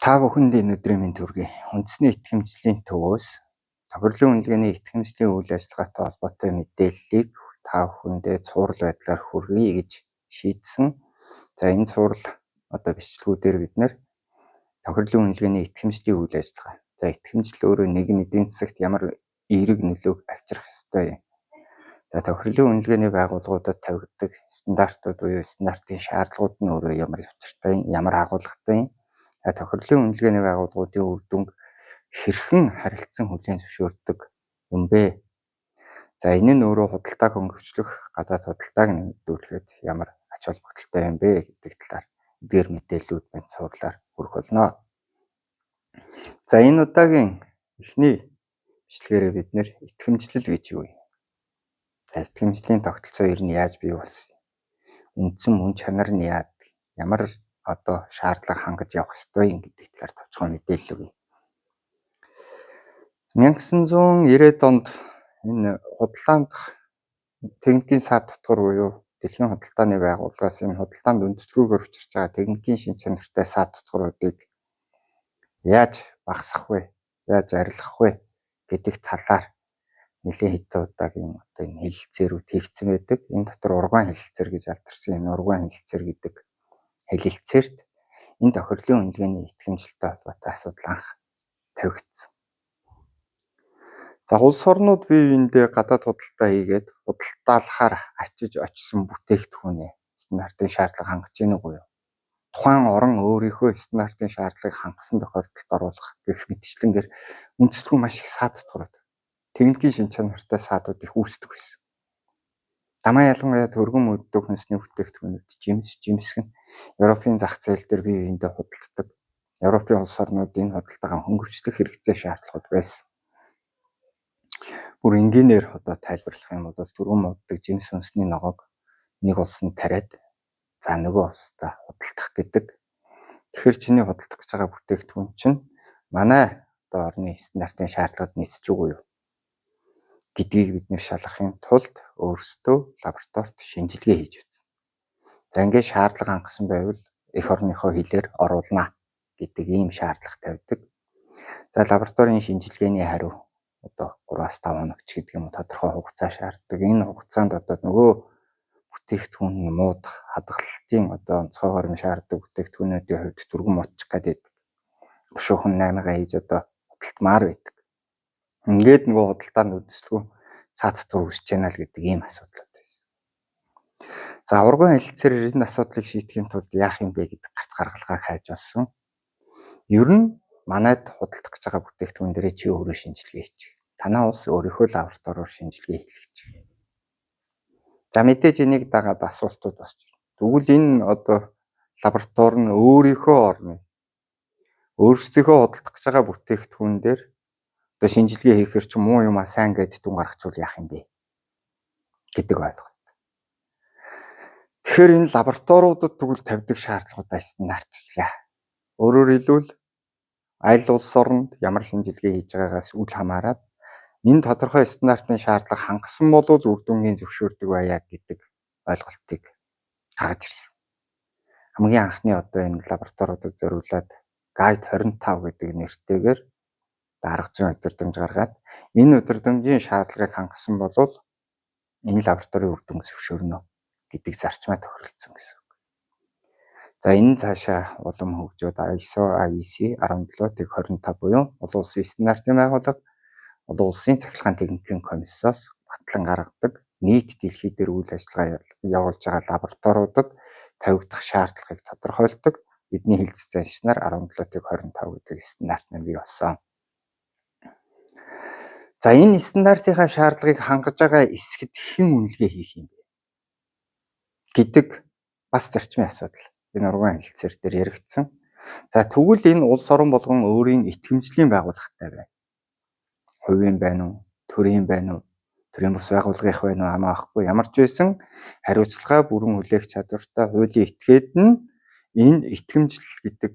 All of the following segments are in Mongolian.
Та бүхэнд энэ өдрийн мэнд хүргэе. Үндэсний итгэмжлийн төвөөс тохирлын үнэлгээний итгэмжлийн үйл ажиллагаатай холбоотой мэдээллийг та бүхэндээ цуврал байдлаар хүргэе гэж шийдсэн. За, энэ цуврал одоо бичлэгүүдээр бид нар тохирлын үнэлгээний итгэмжлийн үйл ажиллагаа. За, итгэмжлэл өөрөө нийгэм эдийн засагт ямар эерэг нөлөөг авчрах ёстой юм? За, тохирлын үнэлгээний байгууллагуудад тавигддаг стандартууд буюу стандартын шаардлагууд нь өөрөө ямар учиртай юм, ямар агуулгатай юм? За, тохирлын үнэлгээний байгууллагуудын үр дүнг хэрхэн харилцан хүлээн зөвшөөрдөг юм бэ? За, энэ нь өөрөө худалдааг хөнгөвчлөх, гадаад худалдааг нэмэгдүүлэхэд ямар ач холбогдолтой юм бэ гэдэг талаар эдгээр мэдээллүүд мань цувралаар хүрэх болно. За, энэ удаагийн эхний бичлэгээрээ бид нар итгэмжлэл гэж юу юм? За, итгэмжлийн тогтолцоо ер нь яаж бий болсон юм? Үндсэн мөн чанар нь яадаг? Ямар одоо шаардлага хангаж явах ёстой юм гэдэг талаар товчхон мэдээлэл өгье. 1990-ад онд энэ худалдаанд техникийн саад дотгор буюу дэлхийн худалдааны байгууллагаас энэ худалдаанд үндэслэггүйгээр учирч байгаа техникийн шинж чанартай саад дотгоруудыг яаж багасгах вэ? Яаж арилгах вэ гэдэг талаар нэлээн хэдэн удаагийн одоо энэ хэлэлцээрүүд хийгдсэн байдаг. Энэ дотор Уругвайн хэлэлцээр гэж алдарсан энэ Уругвайн хэлэлцээр гэдэг хэлэлцээрт энэ тохирлын үнэлгээний итгэмжлэлтэй холбоотой асуудал анх тавигдсан. За, улс орнууд бие биендээ гадаад худалдаа хийгээд худалдаалахаар ачиж очсон бүтээгдэхүүнээ стандартын шаардлага хангаж гэнэ үгүй юу? Тухайн орон өөрийнхөө стандартын шаардлагыг хангасан тохиолдолд оруулах гэх мэтчлэнгээр үндэслэгүй маш их саад дотгорууд, техникийн шинж чанартай саадууд их үүсдэг байсан. Дамаа ялангуяа түргэн моддог хүнсний бүтээгдэхүүнүүд жимс, жимсгэн Европын зах зээл дээр бие биендээ худалддаг. Европын улс орнууд энэ худалдаагаа хөнгөвчлөх хэрэгцээ шаардлагууд байсан. Бүр энгийнээр одоо тайлбарлах юм бол түргэн моддог жимс хүнсний ногоог нэг улсанд тариад, за, нөгөө улсдаа худалдах гэдэг. Тэгэхээр чиний худалдах гэж байгаа бүтээгдэхүүн чинь манай одоо орны стандартын шаардлагад нийцэж үгүй юу гэдгийг бид нар шалгахын тулд өөрсдөө лабораторид шинжилгээ хийж үзнэ. За, ингээд шаардлага хангасан байвал эх орныхоо хилээр оруулна гэдэг ийм шаардлага тавьдаг. За, лабораторийн шинжилгээний хариу одоо 3-5 хоног ч гэдэг юм уу, тодорхой хугацаа шаарддаг. Энэ хугацаанд одоо нөгөө бүтээгдэхүүн нь муудах, хадгалалтын одоо онцгойгоор нь шаарддаг бүтээгдэхүүнүүдийн хувьд түргэн муудчих гээд байдаг. Бушуухан 8-гаа хийж одоо худалдмаар байдаг. Ингээд нөгөө худалдаанд үндэслэгүй саад татвар үүсэж байна л гэдэг ийм асуудлууд байсан. За, Уругвайн хэлэлцээрээр энэ асуудлыг шийдэхийн тулд яах юм бэ гэдэг гарц гаргалгааг хайж олсон. Ер нь манайд худалдах гэж байгаа бүтээгдэхүүн дээрээ чи өөрөө шинжилгээ хийчих. Танай улс өөрийнхөө лабораториор шинжилгээ хийлгэж. За, мэдээж энийг дагаад асуултууд босч ирнэ. Тэгвэл энэ одоо лаборатори нь өөрийнхөө орны өөрсдийнхөө худалдах гэж байгаа бүтээгдэхүүн дээр одоо шинжилгээ хийхээр чи муу юм а сайн гээд дүн гаргачвал яах юм бэ гэдэг ойлголт. Тэгэхээр энэ лабораториудад тэгвэл тавьдаг шаардлагуудаа стандартчлаа. Өөрөөр хэлбэл, аль улс оронд ямар шинжилгээ хийж байгаагаас үл хамааран энэ тодорхой стандартын шаардлага хангасан бол үр дүнгийн зөвшөөрдөг байя гэдэг ойлголтыг гаргаж ирсэн. Хамгийн анхны одоо энэ лабораториудад зориулаад Guide 25 гэдэг нэртэйгээр арга зүйн удирдамж гаргаад, энэ удирдамжийн шаардлагыг хангасан бол энэ лабораторийн үр дүнг зөвшөөрнө гэдэг зарчмаа тохиролцсон гэсэн үг. За, энэ цаашаа улам хөгжөөд ISO IEC 17025 буюу олон улсын стандартын байгууллага, олон улсын цахилгаан техникийн комиссоос батлан гаргадаг нийт дэлхий дээр үйл ажиллагаа явуулж байгаа лабораториудад тавигдах шаардлагыг тодорхойлдог бидний хэлцэх заншнаар 17.25 гэдэг стандарт нь бий болсон. За, энэ стандартынхаа шаардлагыг хангаж байгаа эсэхэд хэн үнэлгээ хийх юм бэ гэдэг бас зарчмын асуудал. Энэ Уругвайн хэлэлцээр дээр яригдсан. За, тэгвэл энэ улс орон болгон өөрийн итгэмжлийн байгууллагатай байна. Хувийн байна уу, төрийн байна уу, төрийн бус байгууллагынх байна уу хамаахгүй, ямар ч байсан хариуцлага бүрэн хүлээх чадвартай хуулийн этгээд нь энэ итгэмжлэл гэдэг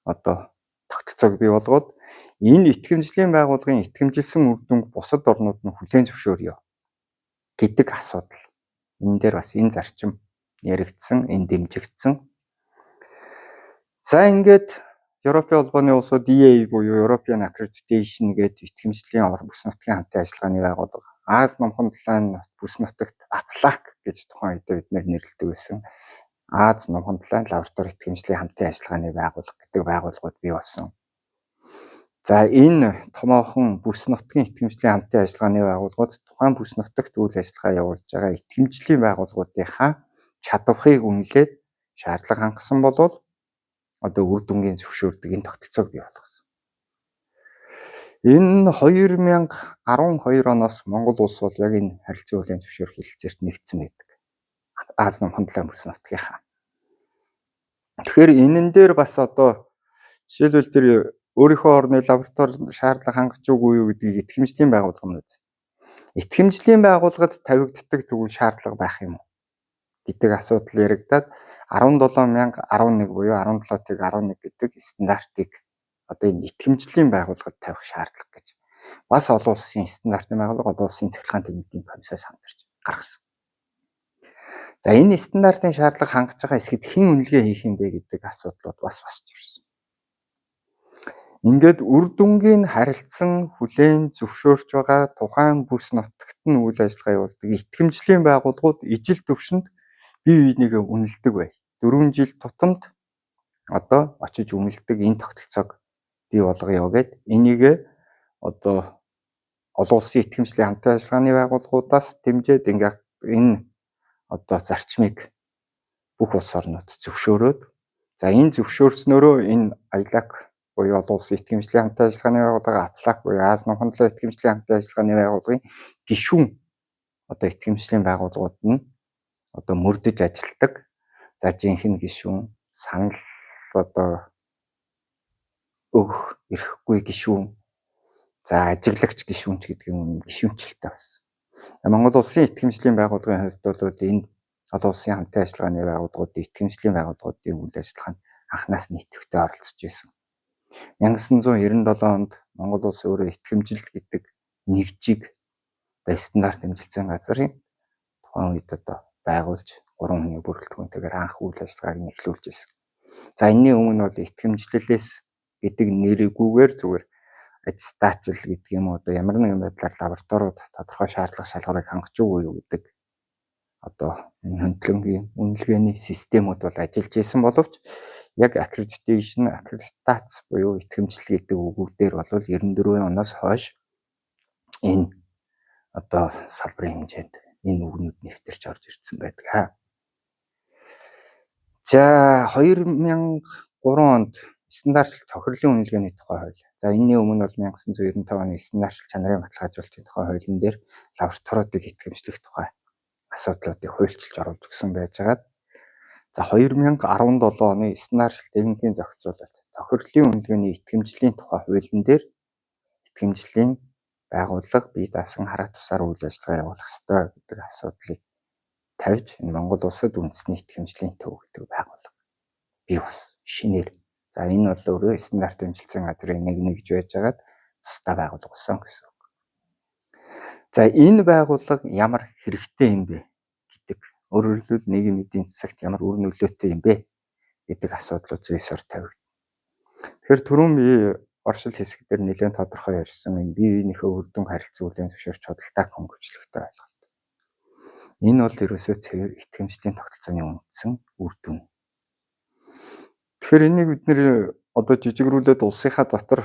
одоо тогтолцоог бий болгоод, энэ итгэмжлийн байгууллагын итгэмжилсэн үр дүнг бусад орнууд нь хүлээн зөвшөөрье гэдэг асуудал. Энэ дээр бас энэ зарчим яригдсан, энэ дэмжигдсэн. За, ингээд Европын холбооны улсууд EA буюу European Accreditation гэдэг итгэмжлийн бүс нутгийн хамтын ажиллагааны байгууллага. Ази номхон далайн бүс нутагт APLAC гэж тухайн үедээ бид нэрлэдэг байсан. Ази номхон далайн лаборатори итгэмжлийн хамтын ажиллагааны байгууллага гэдэг байгууллагууд бий болсон. За энэ томоохон бүс нутгийн итгэмжлийн хамтын ажиллагааны байгууллагууд тухайн бүс нутагт үйл ажиллагаа явуулж байгаа итгэмжлийн байгууллагуудынхаа чадварыг үнэлээд шаардлага хангасан болвол одоо үр дүнгийн зөвшөөрдөг энэ тогтолцоог бий болгосон. Энэ 2012 оноос Монгол улс бол яг энэ харилцан хүлээн зөвшөөрөх хэлэлцээрт нэгдсэн байдаг. Ази номхон далайн бүс нутгийнхаа. Тэгэхээр энэн дээр бас одоо жишээлбэл тэр өөрийнхөө орны лаборатори шаардлага хангаж үгүй юу гэдгийг итгэмжлийн байгууллага нь үз. Итгэмжлийн байгууллагад тавигддаг тэгвэл шаардлага байх юм уу гэдэг асуудал яригадаад 17011 буюу 17-11 гэдэг стандартыг одоо энэ итгэмжлийн байгууллагад тавих шаардлага гэж бас олон улсын стандартын байгууллага, олон улсын цахилгаан техникийн комиссаас хамтарч гаргасан. За энэ стандартын шаардлага хангаж байгаа хэсэгт хэн үнэлгээ хийх юм бэ гэдэг асуудлууд бас босч ирсэн. Ингээд үр дүнгийн харилцан хүлээн зөвшөөрч байгаа тухайн бүс нутагт нь үйл ажиллагаа явуулдаг итгэмжлийн байгууллагууд ижил төвшөнд бие биенийгээ үнэлдэг бай. 4 жил тутамд одоо очиж үнэлдэг энэ тогтолцоог бий болгоё гэд энийгээ одоо олон улсын итгэмжлийн хамтын ажиллагааны байгууллагуудаас дэмжиж ингээд энэ одоо зарчмыг бүх улс орнууд зөвшөөрөөд, за энэ зөвшөөрснөөрөө энэ ILAC буюу олон улсын итгэмжлийн хамтын ажиллагааны байгууллага, APLAC буюу Ази номхон далайн итгэмжлийн хамтын ажиллагааны байгууллагын гишүүн одоо итгэмжлийн байгууллагууд нь одоо мөрдөж ажилладаг. За жинхэнэ гишүүн, санал одоо өгөх эрхгүй гишүүн, за ажиглагч гишүүн ч гэдэг юм гишүүнчлэлтэй бас. Монгол улсын итгэмжлийн байгууллагын хувьд бол энэ олон улсын хамтын ажиллагааны байгууллагуудын итгэмжлийн байгууллагуудын үйл ажиллагаанд анханаас нь идэвхтэй оролцож байсан. 1997 онд Монгол улс өөрөө итгэмжил гэдэг нэгжийг одоо стандарт дэмжилцэн газрын тухайн үед одоо байгуулж 3 хүний бүрэлдэхүүнтэйгээр анх үйл ажиллагааг нь эхлүүлж байсан. За энэний өмнө бол итгэмжлэлээс гэдэг нэргүйгээр зүгээр аттестаачл гэдэг юм уу, одоо ямар нэгэн байдлаар лабораториуд тодорхой шаардлага шалгуурыг хангаж үгүй юу гэдэг одоо энэ хөндлөнгийн үнэлгээний системүүд бол ажиллаж исэн боловч яг accreditation, аккредитац буюу итгэмжлэл гэдэг үгүүдээр бол 94 оноос хойш энэ одоо салбарын хэмжээнд энэ үгнүүд нэвтэрч орж ирсэн байдаг. За 2003 онд стандартчлал тохирлын үнэлгээний тухай хууль. За энэний өмнө бол 1995 оны стандартчлал чанарын баталгаажуулалтын тухай хуулийн дээр лабораториудыг итгэмжлэх тухай асуудлуудыг хуульчилж оруулж өгсөн байжгаад, за 2017 оны стандартчлал техникийн зохицуулалт тохирлын үнэлгээний итгэмжлийн тухай хуулийн дээр итгэмжлийн байгууллага бие даасан хараа тусаар үйл ажиллагаа явуулах ёстой гэдэг асуудлыг тавьж энэ Монгол улсад үндэсний итгэмжлийн төв гэдэг байгууллага бий бас шинээр. За энэ бол өөрөө стандарт дэмжилцэн газрын нэг нэгж байжгаад тусдаа байгууллага болсон гэсэн үг. За энэ байгууллага ямар хэрэгтэй юм бэ гэдэг, өөрөөр хэлбэл нийгмийн эдийн засагт ямар үр нөлөөтэй юм бэ гэдэг асуудлууд зүйсээр тавигдана. Тэгэхээр түрүүн би оршил хэсэг дээр нэлээд тодорхой ярьсан энэ бие биенийхээ үр дүн харилцан хүлээн зөвшөөрч худалдааг хөнгөвчлөхтэй ойлголт. Энэ бол ерөөсөө цэвэр итгэмжлийн тогтолцооны үндсэн үр дүн. Тэгэхээр энийг бид нэр одоо жижигрүүлээд улсынхаа дотор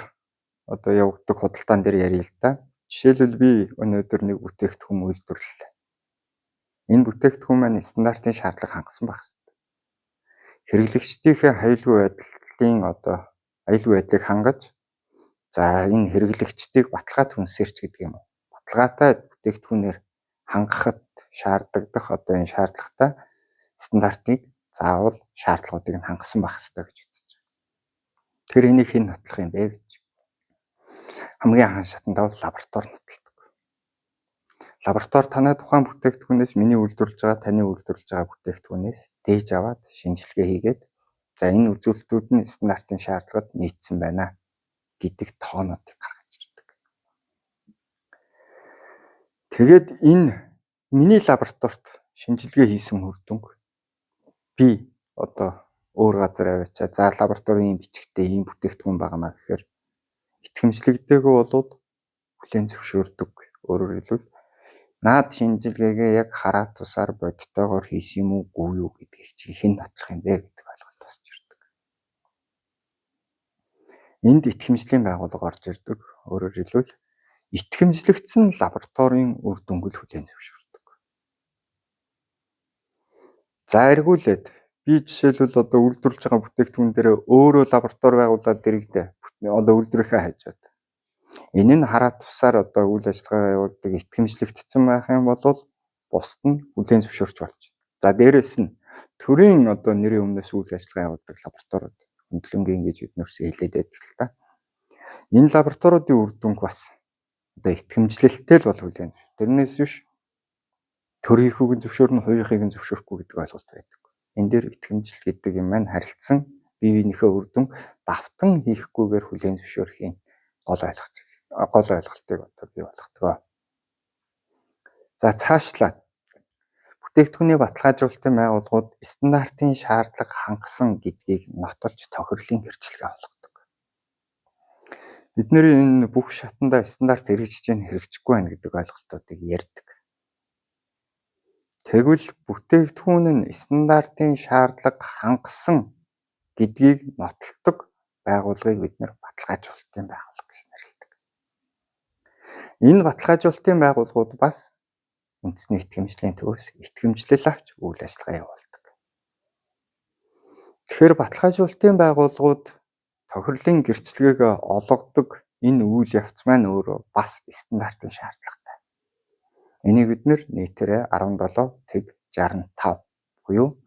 одоо явагддаг худалдаан дээр ярья л да. Жишээлбэл би өнөөдөр нэг бүтээгдэхүүн үйлдвэрлэлээ. Энэ бүтээгдэхүүн маань стандартын шаардлага хангасан байх хэрэгтэй. Хэрэглэгчдийнхээ аюулгүй байдлын одоо аюулгүй байдлыг хангаж, за энэ хэрэглэгчдийг баталгаа түнсэрч гэдэг юм уу. Баталгаатай бүтээгдэхүүнээр хангахад шаардлагадах одоо энэ шаардлагатай стандартыг заавал шаардлагуудыг нь хангасан байх ёстой гэж үзэж байгаа. Тэгэхээр энийг хэн нотлох юм бэ гэж. Хамгийн анхан шатандаа бол лаборатори нотолдог. Лаборатори танай тухайн бүтээгдэхүүнээс, миний үйлдвэрлэж байгаа, таны үйлдвэрлэж байгаа бүтээгдэхүүнээс дээж аваад шинжилгээ хийгээд, за энэ үзүүлэлтүүд нь стандартын шаардлагад нийцсэн байна гэдэг тоонуудыг гаргаж ирдэг. Тэгээд энэ миний лабораторид шинжилгээ хийсэн үр дүнг би одоо Өөр газар аваачаа. За, лабораторийн ийм бичгтэй ийм бүтээгдэхүүн байгаамаа гэхээр итгэмжлэгдээгүй болвол хүлээн зөвшөөрдөг. Өөрөөр хэлбэл, наад шинжилгээгээ яг хараа тусаар бодтойгоор хийсэн юм уу, үгүй юу гэдгийг чинь хэн нотлох юм бэ гэдэг ойлголт босч ирдэг. Энд итгэмжлийн байгууллага орж ирдэг. Өөрөөр хэлбэл, итгэмжлэгдсэн лабораторийн үр дүнг л хүлээн зөвшөөрдөг. За, эргүүлээд би жишээлбэл одоо үйлдвэрлэж байгаа бүтээгдэхүүн дээр өөрөө лаборатори байгуулад дэрэгдээ одоо үйлдвэрийнхээ хажууд. Энэ нь хараа тусаар одоо үйл ажиллагаа явуулдаг итгэмжлэгдсэн байх юм бол бусд нь хүлээн зөвшөөрч болж байна. За, дээрэс нь төрийн одоо нэрийн өмнөөс үйл ажиллагаа явуулдаг лабораториуд хөндлөнгийн гэж бид нэрсээ хэлээд байдаг л та. Энэ лабораториудын үр дүнг бас одоо итгэмжлэлтэй л бол хүлээн. Тэрнээс биш төрийнхүүг нь зөвшөөрнө, хувийнхыг нь зөвшөөрөхгүй гэдэг ойлголт байдаг. Энэ дээр итгэмжлэл гэдэг юм маань харилцсан бие биенийхээ үр дүн давтан хийхгүйгээр хүлээн зөвшөөрөхийн гол ойлголт гол ойлголтыг одоо бий болгодог. За, цаашлаад бүтээгдэхүүний баталгаажуулалтын байгууллагууд стандартын шаардлага хангасан гэдгийг нотолж тохирлын гэрчлэгээ олгодог. Бид энэ бүх шатанда стандарт хэрэгжиж байна, хэрэгжихгүй байна гэдэг ойлголтуудыг ярьдаг. Тэгвэл бүтээгдэхүүн нь стандартын шаардлага хангасан гэдгийг нотолдог байгууллагыг бид нэр баталгаажуулалтын байгууллага гэж нэрлэдэг. Энэ баталгаажуулалтын байгууллагууд бас үндэсний итгэмжлийн төвөөс итгэмжлэл авч үйл ажиллагаа явуулдаг. Тэгэхээр баталгаажуулалтын байгууллагууд тохирлын гэрчлэгийг олгодог энэ үйл явц маань өөрөө бас стандартын шаардлагатай. Энийг бид нэр нийтээрээ 17 тэг 65 буюу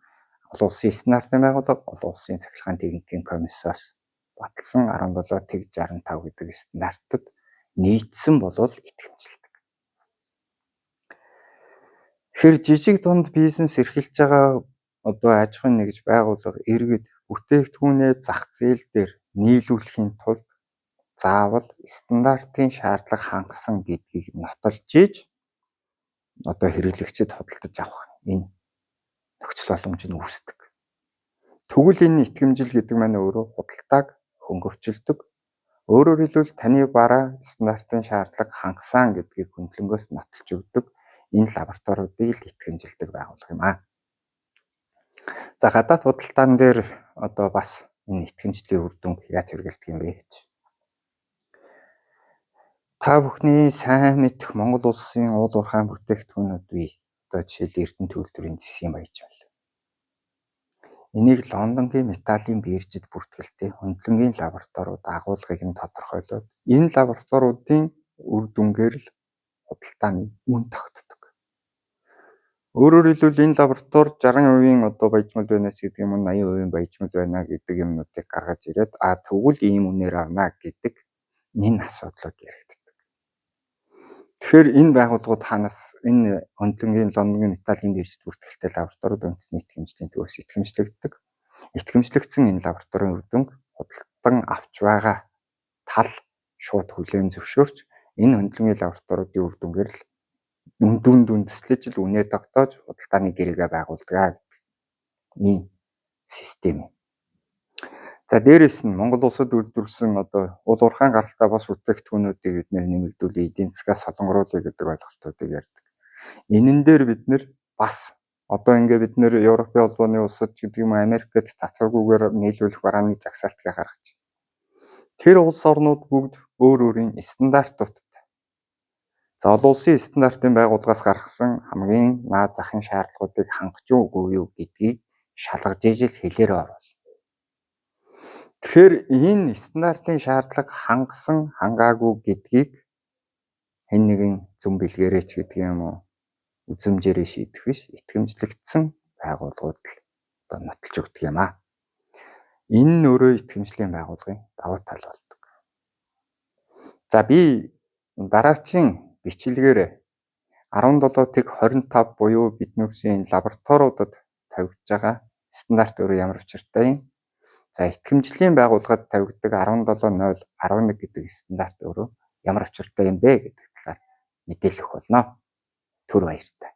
олон улсын стандартын байгууллага, олон улсын цахилгаан техникийн комиссоос баталсан 17 тэг 65 гэдэг стандартад нийцсэн болвол итгэмжилдэг. Тэгэхээр жижиг дунд бизнес эрхэлж байгаа одоо аж ахуйн нэгж байгууллага иргэд бүтээгдэхүүнээ зах зээл дээр нийлүүлэхийн тулд заавал стандартын шаардлага хангасан гэдгийг нотолж ийж одоо хэрэглэгчид худалдаж авах энэ нөхцөл боломж нь үүсдэг. Тэгвэл энэ итгэмжил гэдэг маань өөрөө худалдааг хөнгөвчлөдөг. Өөрөөр хэлбэл, таны бараа стандартын шаардлага хангасан гэдгийг хөндлөнгөөс нотолж өгдөг энэ лабораториудыг л итгэмжилдэг байгууллага юм аа. За, гадаад худалдаан дээр одоо бас энэ итгэмжлийн үр дүнг яаж хэрэглэдэг юм бэ гэж. Та бүхний сайн мэдэх Монгол улсын уул уурхайн бүтээгдэхүүнүүд бий. Одоо жишээл Эрдэнэт үйлдвэрийн зэсийн баяжмал. Энийг Лондонгийн металлын биржид бүртгэлтэй хөндлөнгийн лабораториуд агуулгыг нь тодорхойлоод энэ лабораториудын үр дүнгээр л худалдааны үн тогтдог. Өөрөөр хэлбэл, энэ лаборатори 60% одоо баяжмал байна гэдэг юм уу, 80% баяжмал байна гэдэг юмнуудыг гаргаж ирээд, а тэгвэл ийм үнээр авна гэдэг энэ асуудлууд яригддаг. Тэгэхээр энэ байгууллагууд хаанаас энэ хөндлөнгийн Лондонгийн металлын биржид бүртгэлтэй лабораториуд үндэсний итгэмжлийн төвөөс итгэмжлэгддэг. Итгэмжлэгдсэн энэ лабораторийн үр дүнг худалдан авч байгаа тал шууд хүлээн зөвшөөрч энэ хөндлөнгийн лабораториудын үр дүнгээр л дүнд үндэслэж л үнэ тогтоож худалдааны гэрээгээ байгуулдаг гэдэг ийм систем юм. За, дээрэс нь Монгол улсад үйлдвэрлэсэн одоо уул уурхайн гаралтай бос бүтээгдэхүүнүүдийг бид нэр нэмэгдүүлээ, эдийн засгаас солонгоруулъя гэдэг ойлголтуудыг ярьдаг. Энэн дээр бид нэр бас одоо ингээ бид нэр Европын холбооны улсад гэдэг юм уу, Америкт татваргүйгээр нийлүүлэх барааны жагсаалтыг гаргаж байна. Тэр улс орнууд бүгд өөр өөрийн стандартуудтай. За, олон улсын стандартын байгууллагаас гаргасан хамгийн наад захын шаардлагуудыг хангаж үгүй юу гэдгийг шалгаж ижил хэлээр оруул. Тэгэхээр энэ стандартын шаардлага хангасан, хангаагүй гэдгийг хэн нэгэн зөн бэлгээрээ ч гэдэг юм уу, үзэмжээрээ шийдэх биш, итгэмжлэгдсэн байгууллагууд л одоо нотолж өгдөг юм аа. Энэ нь өөрөө итгэмжлийн байгууллагын давуу тал болдог. За, би дараачийн бичлэгээр 17 тэг 25 буюу бидний лабораториудад тавигдж байгаа стандарт өөрөө ямар учиртай юм? За, итгэмжлийн байгууллагад тавигддаг 17.0.11 гэдэг стандарт өөрөө ямар учиртай юм бэ гэдэг талаар мэдээлэх болно. Түр баяртай.